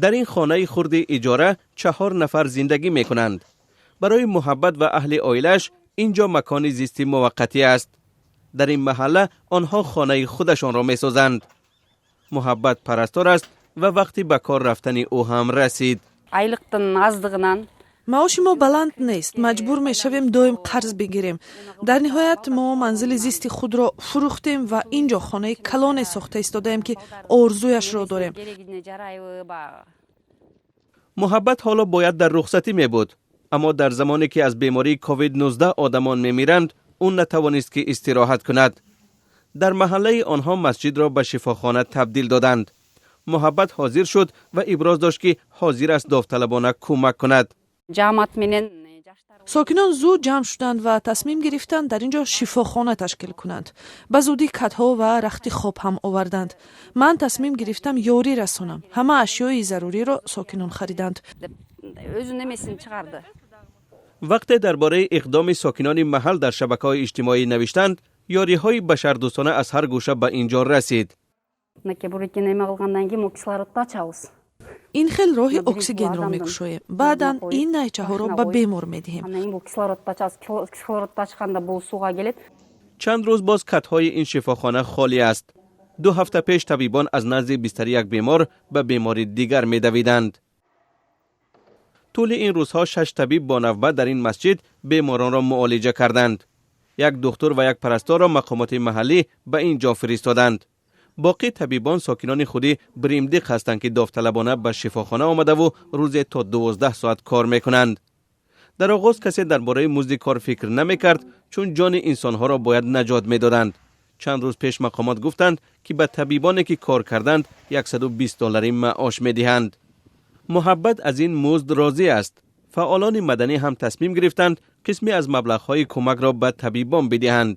Дар ин хонаи хурди иҷора 4 нафар зиндагӣ мекунанд. Барои Муҳаббат ва аҳли оилааш инҷо макони зисти муваққатӣ аст. Дар ин маҳалла онҳо хонаи худашонро месозанд. Муҳаббат парастор аст ва вақти ба кор рафтани ӯ ҳам расид. Айлыктын аздыгынан. Маоши мо баланд нест, маҷбур мешавем доим қарз бигирем. Дар ниҳоят мо манзили зисти худро фурӯхтем ва ин ҷо хонаи калоне сохта истодаем, ки орзуяшро дорем. Керегине жарайбы баягы. Муҳаббат ҳоло бояд дар рухсатӣ мебуд, аммо дар замоне ки аз бемории ковид-19 одамон мемиранд, ӯ натавонист, ки истироҳат кунад. Дар маҳаллаи онҳо масҷидро ба шифохона табдил доданд. Муҳаббат ҳозир шуд ва иброз дошт, ки ҳозир аст довталабона кӯмак кунад. Жаамат менен жаштар. Сокинон зуд ҷамъ шуданд ва тасмим гирифтанд дар ин ҷо шифохона ташкил кунанд. Ба зудӣ катҳо ва рахти хоб ҳам оварданд. Ман тасмим гирифтам ёрӣ расонам. Ҳама ашёи заруриро сокинон хариданд. Деп өзүнүн эмесин чыгарды. Вақте дар бораи иқдоми сокинони маҳал дар шабакаҳои иҷтимоӣ навиштанд, ёриҳои башардӯстона аз ҳар гӯша ба ин ҷо расид. Мынакей, бурекени эме кылгандан кийин могу кислородду ачабыз. Ин хел роҳи оксигенро мекушоем, баъдан ин найчаҳоро ба бемор медиҳем. Анан кийин бул кислородду ачабыз. Кислородду ачканда бул сууга келет. Чанд рӯз боз катҳои ин шифохона холӣ аст. 2 ҳафта пеш табибон аз назди бистари як бемор ба бемори дигар медавиданд. Тӯли ин рӯзҳо шаш табиб бо навбат дар ин масҷид беморонро муолиҷа карданд. Як духтур ва як парасторро мақомоти маҳаллӣ ба ин ҷо фиристоданд. Боқӣ табибон сокинони худи Бримдиқ ҳастанд, ки довталабона ба шифохона омадаву рӯзе то 12 соат кор мекунанд. Дар оғоз касе дар бораи музди кор фикр намекард, чун ҷони инсонҳоро бояд наҷот медоданд. Чанд рӯз пеш мақомот гуфтанд, ки ба табибоне, ки кор карданд, 120 доллари маош медиҳанд. Муҳаббат аз ин музд розӣ аст. Фаъолони маданӣ ҳам тасмим гирифтанд, қисме аз маблағҳои кӯмакро ба табибон бидиҳанд.